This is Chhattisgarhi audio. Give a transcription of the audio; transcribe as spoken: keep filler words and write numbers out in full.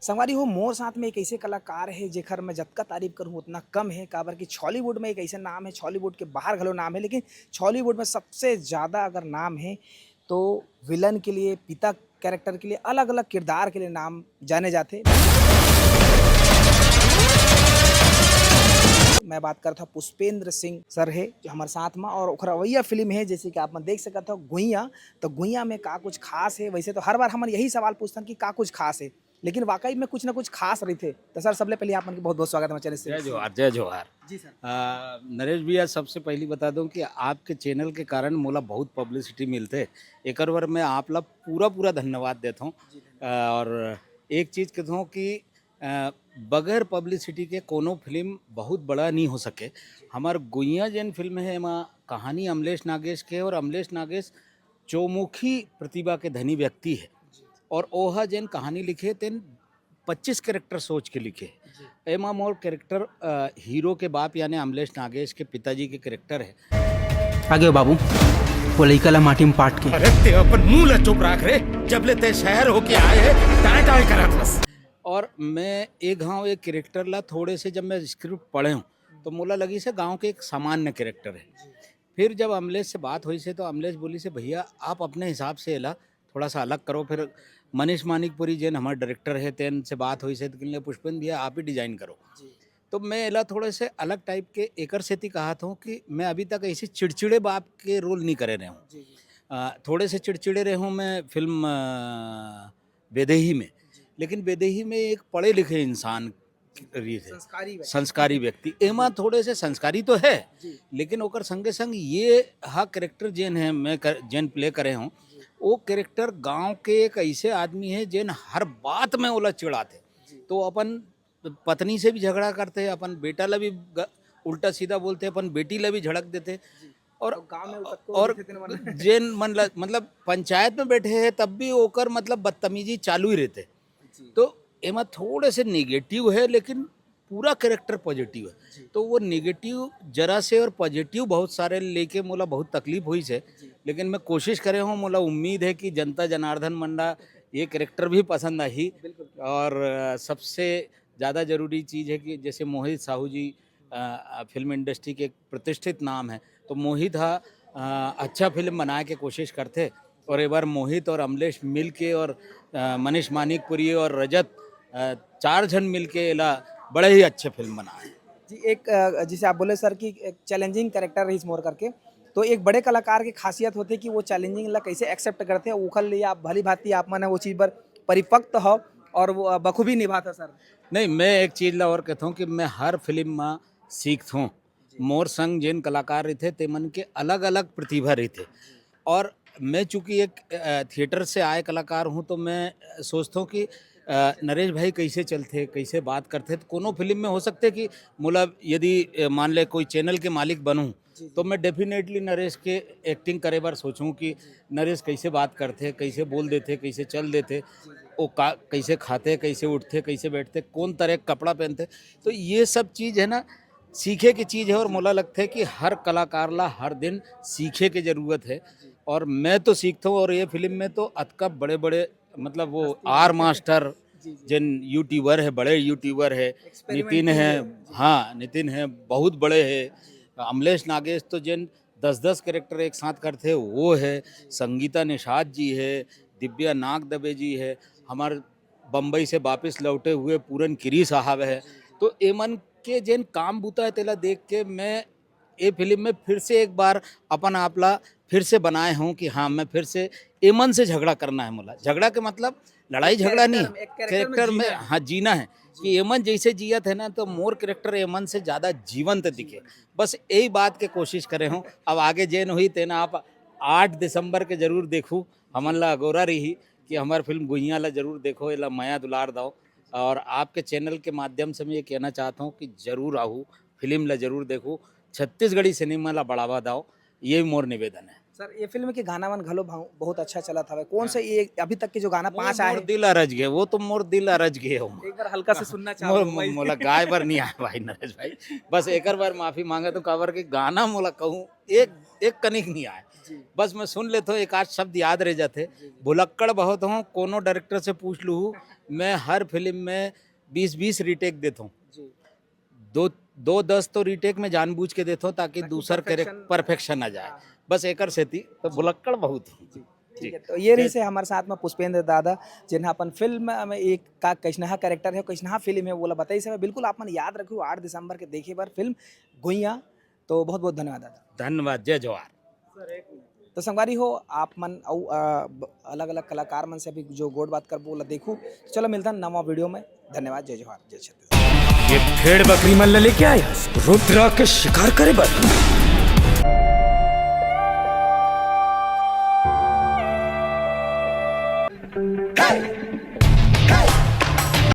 संगवारी हो, मोर साथ में एक ऐसे कलाकार हे, जेकर मैं जतका तारीफ करूँ, उतना कम हे, काबर कि छॉलीवुड में एक ऐसे नाम हे, छॉलीवुड के बाहर घलो नाम हे, लेकिन छॉलीवुड में सबसे ज़्यादा अगर नाम हे, तो विलन के लिए, पिता कैरेक्टर के लिए, अलग-अलग किरदार के लिए नाम जाने जाथे। मैं बात करत हव पुष्पेंद्र सिंह सर हे, जो हमर साथ म, और ओखर अवइया फिल्म हे, जैसे कि आप मन देख सकत हव, गुइयाँ। तो गुइयाँ में का कुछ खास हे? वैसे तो हर बार हमन यही सवाल पूछथन कि का कुछ खास हे, लेकिन वाकई में कुछ ना कुछ खास रहिथे। तो सर, सबले पहले आप मन के बहुत-बहुत स्वागत हे हमारे चैनल से। जय जोहार, जय जोहार। जी सर। आ, नरेश भैया, सबसे पहली बता दूं कि आपके चैनल के कारण मोला बहुत पब्लिसिटी मिलथे, एकर बर मैं आप ला पूरा-पूरा धन्यवाद देथों। जी, धन्यवाद। आ, और एक चीज कहथों कि, आ, बगैर पब्लिसिटी के कोनो फिल्म बहुत बड़ा नहीं हो सके। जी। हमर गुइयाँ जेन फिल्म हे, एमा कहानी अमलेश नागेश के, और अमलेश नागेश चौमुखी प्रतिभा के धनी व्यक्ति हे। जी। और ओहा जेन कहानी लिखे, तेन पच्चीस कैरेक्टर सोच के लिखे। जी। एमा मोर कैरेक्टर, अ, हीरो के बाप यानी अमलेश नागेश के पिताजी के कैरेक्टर हे। आगे बाबू, वो लइका ला माटी में पाट के। अरे, ते अपन मुंह ला चुप राख रे। जब ले ते शहर होके आए हे, टाय टाय करत हस। और मैं एक घाव एक कैरेक्टर ला थोड़े से, जब मैं स्क्रिप्ट पढ़े हूँ, तो मोला लगिस हे गाँव के एक सामान्य कैरेक्टर हे। जी। फिर जब अमलेश से बात होइस हे, तो अमलेश बोलिस हे, "भैया, आप अपने हिसाब से एला थोड़ा सा अलग करो।" फिर मनीष मानिकपुरी, जेन हमर डायरेक्टर हे, तेन से बात होइस हे, तो कहले, "पुष्पेंद्र भैया, आप ही डिजाइन करो।" जी। तो मैं एला थोड़े से अलग टाइप के एकर सेती कहत हूँ कि मैं अभी तक ऐसे चिड़चिड़े बाप के रोल नहीं करे रहे हूँ। जी, जी। अ, थोड़े से चिड़चिड़े रहे हूँ मैं फिल्म, अ, बेदेही में। जी। लेकिन बेदेही में एक पढ़े लिखे इंसान रहिथे, संस्कारी व्यक्ति। संस्कारी व्यक्ति। एमा थोड़े से संस्कारी तो है, जी। लेकिन ओकर संगे संग ये हा कैरेक्टर जेन है, मैं कर, जेन प्ले करे हूँ, जी। वो कैरेक्टर गांव के एक ऐसे आदमी है, जेन हर बात में ओला चिढ़ाथे। जी। तो अपन पत्नी से भी झगड़ा करथे, अपन बेटा ला भी ग-, उल्टा सीधा बोलथे, अपन बेटी ला भी झड़क देथे। जी। और, और गाँव में वो कतको और दिखथे तेन मन ला। जेन मन ला, मतलब, पंचायत में बैठे हैं, तब भी ओकर, मतलब, बदतमीजी चालू ही रहथे। जी। तो एमा थोड़े से नेगेटिव है, लेकिन पूरा कैरेक्टर पॉजिटिव है। जी। तो वो नेगेटिव जरा से और पॉजिटिव बहुत सारे लेके मोला बहुत तकलीफ होइस हे। जी। लेकिन मैं कोशिश करे हूँ, मोला उम्मीद है कि जनता जनार्दन मन ला ये कैरेक्टर भी पसंद आही। बिल्कुल। और, अ, सबसे ज़्यादा जरूरी चीज़ है कि जैसे मोहित साहू जी, अ, अ, फिल्म इंडस्ट्री के एक प्रतिष्ठित नाम है, तो मोहित हा, अ, अच्छा फिल्म बनाए के कोशिश करथे। और एक बार मोहित और अमलेश मिल के और, अ, मनीष मानिकपुरी और रजत, अ, चार झन मिल के एला बड़े ही अच्छे फिल्म बनाए। जी, एक, अ, जैसे आप बोले सर कि एक चैलेंजिंग कैरेक्टर रहिस मोर करके, तो एक बड़े कलाकार की खासियत होथे कि वो चैलेंजिंग ला कैसे एक्सेप्ट करथे, ओखर लिए आप भली भांति आप मन वो चीज़ बर परिपक्व हो और वो, अ, बखूबी निभाथो सर। नहीं, मैं एक चीज़ ला और कहता हूँ कि मैं हर फिल्म में सीखता हूँ। जी। मोर संग जेन कलाकार रहिथे, ते मन के अलग-अलग प्रतिभा रहिथे। जी। और मैं चूँकि एक, अ, थिएटर से आए कलाकार हूँ, तो मैं सोचता हूँ कि, अ, नरेश भाई कैसे चलथे, कैसे बात करथे। तो कोनो फिल्म में हो सकथे कि मोला यदि, अ, मान ले कोई चैनल के मालिक बनूँ, जी, जी। तो मैं डेफिनेटली नरेश के एक्टिंग करे बर सोचूँ कि जी। नरेश कैसे बात करथे, कैसे बोल देथे, कैसे चल देथे, जी, जी। वो का, कैसे खाथे, कैसे उठथे, कैसे बैठथे, कौन तरह के कपड़ा पहनथे। तो ये सब चीज़ है ना, सीखे की चीज़ है और मोला लगथे कि हर कलाकार ला हर दिन सीखे के जरूरत है। जी। और मैं तो सीखता हूँ, और ये फिल्म में तो अतका बड़े-बड़े, मतलब, वो हस्ती आर है। मास्टर, जी, जी। जिन यूट्यूबर है, बड़े यूट्यूबर है, एक्सपेरिमेंट नितिन भी है, है। जी। हाँ, नितिन है, बहुत बड़े है। जी। अमलेश नागेश तो जिन दस दस कैरेक्टर एक साथ करथे, वो है। जी। संगीता निषाद जी है, दिव्या नाग दबे जी है, हमारे बम्बई से वापस लौटे हुए पूरन किरी साहब है। जी, जी। तो एमन के जेन काम बूता है, तेला देख के मैं ए फिल्म में फिर से एक बार अपन आप ला फिर से बनाए हूँ कि हाँ, मैं फिर से एमन से झगड़ा करना है मोला। झगड़ा के मतलब लड़ाई एक झगड़ा नहीं, कैरेक्टर में, एक कैरेक्टर में कैरेक्टर में, जीना है। हाँ, जीना है। जी। कि एमन जैसे जियत है ना, तो मोर कैरेक्टर एमन से ज़्यादा जीवंत दिखे। बस यही बात के कोशिश करे हूँ। अब आगे जेन होही, तेन आप आठ दिसंबर के जरूर देखू। हमन ला अगोरा रही कि हमार फिल्म गुइयाँ ला जरूर देखो, एला मया दुलार दो। और आपके चैनल के माध्यम से मैं ये कहना चाहता हूँ कि जरूर आहू, फिल्म ला जरूर देखू, छत्तीसगढ़ी सिनेमा ला बढ़ावा दो, ये मोर निवेदन है। सर, ये फिल्म के गाना मन घलो भाव-, बहुत अच्छा चलत हवे। कौन हाँ। सा ये अभी तक के जो गाना वो पाँच आए मोर हैं? दिल अरज गए, वो तो मोर दिल अरज गए हो। एक बार हल्का सा सुनना मोर, चाहूँ, भाई। मोला गाय बर नहीं आया भाई नरेश भाई, बस एक बार माफी मांगा तो काबर के गाना मोला कहूँ एक, एक कनिक नहीं आए। बस मैं सुन लेता हूँ, एक आध शब्द याद रह जाते। भुलक्कड़ बहुत हूँ, कोनो डायरेक्टर से पूछ लूँ, मैं हर फिल्म में बीस बीस रीटेक देता हूँ। दो दो दस तो रीटेक में जानबूझ के देता हूँ, ताकि दूसर कैरेक्टर परफेक्शन आ जाए। बस एकर सेती तो भुलक्कड़ बहुत हूँ। ठीक है, तो ये रही से हमारे साथ में पुष्पेंद्र दादा, जिन्हा अपन फिल्म में एक का कैसनहा कैरेक्टर है, कैसनहा फिल्म है, वो ला बताइस हवे। बिल्कुल आप मन याद रखू, आठ दिसंबर के देखे बर फिल्म गुइया। तो बहुत बहुत धन्यवाद दादा। धन्यवाद, जय जोहार। तो संगवारी हो, आप मन अउ अलग अलग कलाकार मन से भी जो गोठ बात करबो, ओला देखू। तो चलो मिलथन नवा वीडियो में। धन्यवाद, जय जोहार, जय छत्तीसगढ़। ये भेड़ बकरी मन ला लेके आए हस रुद्रा के शिकार करे बर।